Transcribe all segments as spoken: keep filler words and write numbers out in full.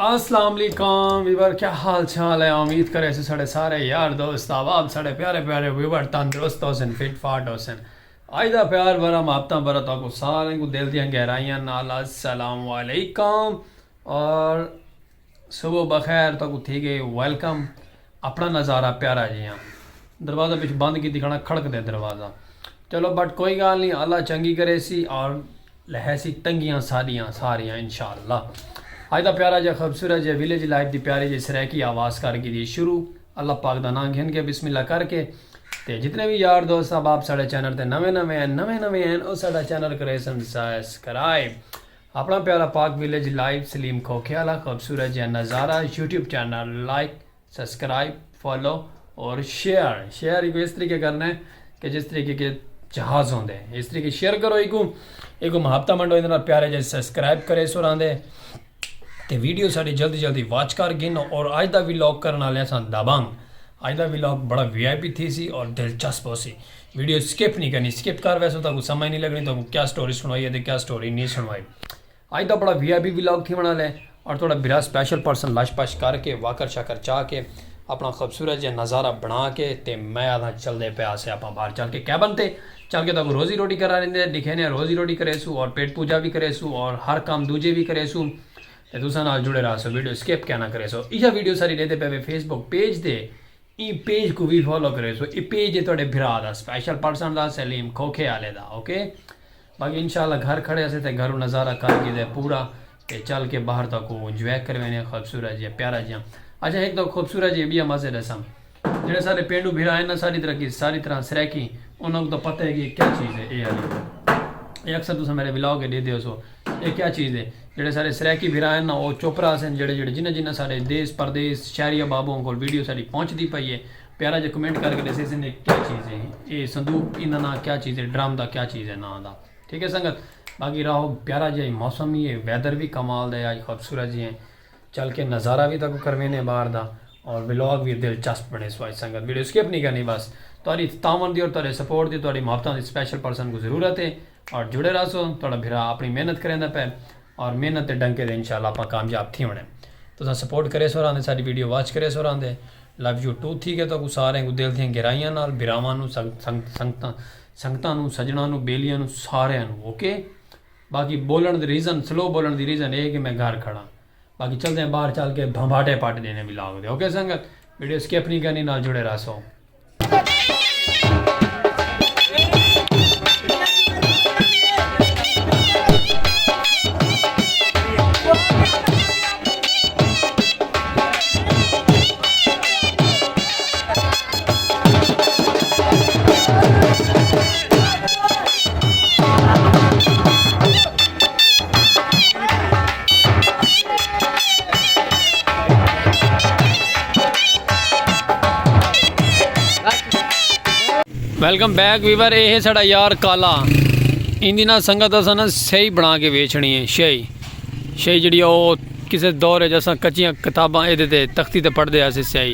السلام علیکم ویور، کیا حال چال ہے؟ امید کرے سی ساڈے سارے یار دوست احباب، ساڈے پیارے پیارے ویور تندرست ہوسن، فٹ فاٹ ہوسن۔ اج دا پیار بھرا، محبتاں بھرا، تہاکوں سارے کوں دل دیاں گہرائیاں نال السلام علیکم اور صبح بخیر، تہاکوں تھی گئی ویلکم۔ اپنا نظارہ پیارا جیاں، دروازہ پچھوں بند کیتی کھڑا، کھڑک دے دروازہ۔ چلو بٹ کوئی گال نہیں، اللہ چنگی کرے سی اور لہے سی تنگیاں ساڈیاں ساریاں انشاءاللہ۔ اج دا پیارا جیہا خوبصورت جیہا ویلیج لائف دی پیاری جیہی سرائیکی آواز کر گھدی شروع۔ اللہ پاک دا ناں گھن کے، بسم اللہ کر کے، تے جتنے وی یار دوست احباب ساڈے چینل تے نویں نویں ہن، نویں نویں ہن، او ساڈا چینل کریسن سبسکرائب۔ اپنا پیارا پاک ویلیج لائف سلیم کھوکھے والا خوبصورت جیہا نظارہ، یوٹیوب چینل لائک، سبسکرائب، فالو اور شیئر۔ شیئر ایکوں اس طریقے کرنا ہے کہ جس طریقے کے جہاز ہوندے ہیں، اس طریقے شیئر کرو ایکوں، ایکوں محبتاں ونڈو، ایندے نال پیارے جیہے سبسکرائب کریسو راہندے۔ تے ویڈیو ساڈی جلدی جلدی واچ کر گھنو۔ اور اج دا ولاگ کرن والے اساں دبنگ۔ اج دا ولاگ بڑا وی آئی پی تھی سی اور دلچسپ ہو سی۔ ویڈیو سکپ نہیں کرنی، سکپ کر ویسو تہاکوں سمجھ نہیں لگنی تہاکوں کیا سٹوری سنوائی ہے تے کیا سٹوری نہیں سنوائی۔ اج دا بڑا وی آئی پی ولاگ تھیوݨ والا ہے اور تہاڈا بھرا سپیشل پرسن لش پش کر کے، واکر شاکر چا کے، اپنا خوبصورت جیہا نظارہ بنا کے تے میں آدھا چلدے پئے آسے آپاں باہر چل کے کیبن تے چل کے تہاکوں روزی روٹی کرا ݙیندے، ݙکھینے آں روزی روٹی کریسوں اور پیٹ پوجا وی کریسوں اور ہر کم دوجے وی کریسوں۔ تے تساں نال جڑے رہسو، ویڈیو سکپ کیا نہ کریسو۔ ایہا ویڈیو ساری ݙیندے پئے وے فیس بک پیج تے، ایں پیج کوں وی فالو کریسو۔ اے پیج ہے تہاڈے بھرا دا، سپیشل پرسن دا، سلیم کھوکھے آلے دا، اوکے؟ باقی انشاءاللہ گھر کھڑے اسے تے گھروں نظارہ کر گھدے پورا، تے چل کے باہر تہاکوں انجوائے کروینے خوبصورت جیہا پیارا جیہا۔ اچھا ہک تہاکوں خوبصورت جیہا ٻیا مسئلہ ݙساں۔ جیڑھے سارے پینڈو بھرا ہن نا ساڈی طرح کی ساری طرح سرائیکی، انہاں کوں تاں پتہ ہے کہ اے کیا چیز ہے اے آلی۔ اے اکثر تساں میڈے ولاگ اچ ݙیہدے ہوسو۔ اے کیا چیز ہے؟ جیڑھے سارے سرائیکی بھرا ہن نا، او چپ رہسن، جیڑھے جیڑھے جنہاں جنہاں ساڈے دیس پردیس شہری احباباں کول ویڈیو ساڈی پہنچدی پئی ہے، پیارا جیہا کمنٹ کر کے ݙسیسن اے کیا چیز ہے؟ اے صندوق ایندا ناں کیا چیز ہے؟ ڈرم دا کیا چیز ہے ناں دا؟ ٹھیک ہے سنگت، باقی راہو پیارا جیہا موسم ہی ہے، ویدر وی کمال دا ہے، اج خوبصورت جیہے چل کے نظارہ وی تہاکوں کروینے باہر دا اور ولاگ وی دلچسپ بݨیسو اج سنگت۔ ویڈیو سکپ نہیں کرنی بس۔ تہاڈی تعاون دی اور تہاڈے سپورٹ دی، تہاڈی محبتاں دی سپیشل پرسن کوں ضرورت ہے اور جڑے رہسو۔ تہاڈا بھرا اپنی محنت کریندا پئے اور محنت دے ڈنکے تے انشاءاللہ آپاں کامیاب تھیوݨے۔ تساں سپورٹ کریسو راہندے، ساڈی ویڈیو واچ کریسو راہندے۔ لو یو ٹو تھی گئے تہاکوں ساریں کوں دل دیاں گہرائیاں نال، بھراواں نوں، سنگ-، سنگ-، سنگتاں، سنگتاں نوں، سجݨاں نوں، ٻیلیاں نوں، ساریاں نوں، اوکے؟ باقی بولݨ دی ریزن، سلو بولݨ دی ریزن اے ہے کہ میں گھر کھڑاں۔ باقی چلدے ہیں باہر چل کے بھنبھاٹے پٹ ݙینے ولاگ دے۔ اوکے سنگت، ویڈیو سکپ نہیں کرنی، نال جڑے رہسو۔ ویلکم بیک ویور، اے ہے ساڈا یار کالا۔ ایندی نا سنگت اساں نا سیاہی بݨا کے ویچݨی ہے، سیاہی۔ سیاہی جیڑھی او کسے دور اچ اساں کچیاں کتاباں ایندے تے تختی تے پڑھدے ہاسے سیاہی۔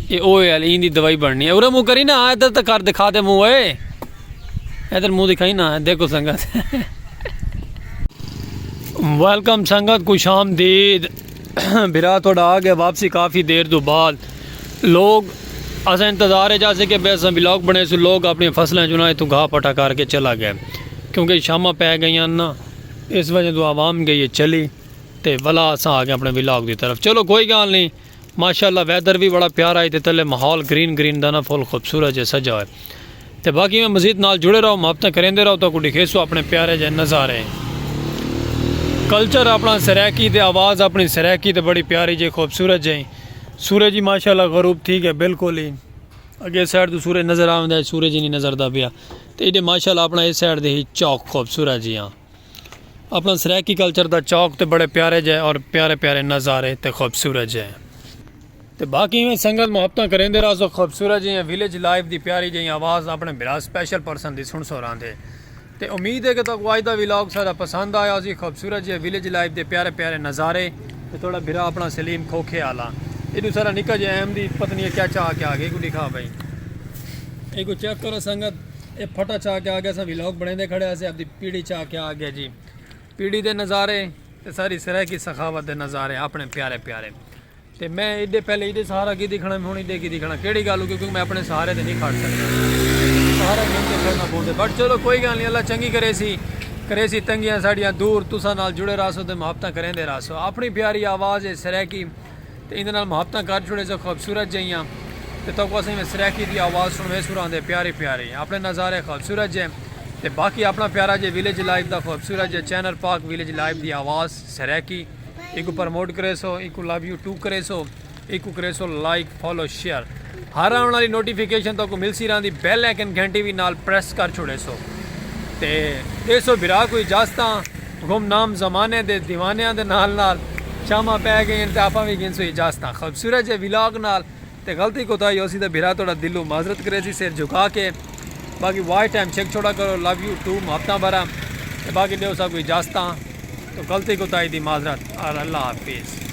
اے اوہے آلی ایندی دوائی بݨنی ہے۔ اورے منہ کری نا، ادھر تاں کر دکھا دے منہ اوئے۔ ادھر منہ دکھائی نا، دیکھو سنگت۔ ویلکم سنگت، خوش آمدید۔ بھرا تہاڈا آ گیا واپسی کافی دیر توں بعد۔ لوگ اساں انتظار اچ ہاسے کہ بے اساں ولاگ بݨیسوں، لوگ اپݨی فصلاں چ انہاں اتھوں گھاہ پٹا کر کے چلا گئے، کیونکہ شاماں پے گئیاں نا، اس وجہ توں عوام گئی ہے چلی۔ تے ولا اساں آ گئے اپݨے ولاگ دی طرف۔ چلو کوئی گال نہیں، ماشاءاللہ ویدر وی بڑا پیارا ہے تے تلے ماحول گرین گرین دا نا فل خوبصورت جیہا سجا ہوئے۔ تے باقی میں مزید نال جڑے رہو، محبتاں کریندے رہو، تہاکوں ݙکھیسوں اپݨے پیارے جیہے نظارے۔ کلچر اپݨا سرائیکی تے آواز اپݨی سرائیکی تے بڑی پیاری جیہی خوبصورت جیہی۔ سورج ہی ماشاءاللہ غروب تھی گئے بالکل ہی۔ اڳے سائیڈ توں سورج نظر آوندا ہے، سورج ہی نہیں نظردا پیا۔ تے ایݙے ماشاءاللہ اپݨا اس سائیڈ دے ہی چوک خوبصورت جیہاں۔ اپݨا سرائیکی کلچر دا چوک تے بڑے پیارے جے اور پیارے پیارے نظارے تے خوبصورت جے۔ تے باقی ایویں سنگت محبتاں کریندے رہسو، خوبصورت جیہاں ویلیج لائف دی پیاری جیہی آواز اپݨے بھرا سپیشل پرسن دی سݨسو راہندے۔ تے امید ہے کہ تہاکوں اڄ دا ولاگ سارا پسند آیا ہوسی، خوبصورت جیہے ویلیج لائف دے پیارے پیارے نظارے۔ تے تہاڈا بھرا اپݨا سلیم کھوکھے آلا۔ ایݙوں سارا نکا جیہا احمدی پتہ نہیں کیا چا کے آ گئے، ایکوں ݙکھا بھائی۔ ایکوں چیک کرو سنگت، اے پھٹا چا کے آ گیا، اساں ولاگ بݨیندے کھڑے ہاسے، اپݨی پیڑھی چا کے آ گیا جی۔ پیڑھی دے نظارے، تے ساری سرائیکی سخاوت دے نظارے اپنے پیارے پیارے۔ تے میں ایڈے پہلے ایڈے سہارا کی دکھنا، ہن ایڈے کی دکھنا، کیڑی گل ہو، کیونکہ میں اپنے سہارے تے نہیں کھڑ سکتا۔ سہارا گھن کے کھڑنا پوندے، بٹ چلو کوئی گل نہیں، اللہ چنگی کرے سی، کرے سی تنگیاں ساڈیاں دور، تساں نال جڑے رہسو تے محبتاں کریندے رہسو۔ اپنی پیاری آواز ہے سرائیکی، تے ایندے نال محبتاں کر چھوڑے سو خوبصورت جئیاں۔ تے تہاکوں اساں میں سرائیکی دی آواز سنوے سراں دے پیاری پیاری۔ اپنے نظارے خوبصورت جے۔ تے باقی اپنا پیارا جے ویلیج لائف دا خوبصورت جے چینل پاک ویلیج لائف دی آواز سرائیکی۔ ایکوں پروموٹ کرے سو، ایکوں لو یو ٹو کرے سو، ایکوں کرے سو لائک، فالو، شیئر۔ ہر آون والی نوٹیفیکیشن تہاکوں ملسی راہندی، بیل آئیکن گھنٹی وی نال پریس کر چھوڑے سو۔ تے ݙے سو بھرا کوں اجازتاں، گمنام زمانے دے دیوانیاں دے نال نال شاماں پے ڳئین تے آپاں وی گھنسوں اجازتاں۔ خوبصورت جے ولاگ نال تے غلطی کوتاہی ہوسی تے بھرا تہاݙا دلوں معذرت کریسی سر جھکا کے۔ باقی واچ ٹائم چیک چھوڑا کرو، لو یو ٹو محبتاں بھرا۔ تے باقی ݙیو ساکوں اجازتاں۔ تو غلطی کوتاہی دی معذرت اور اللہ حافظ۔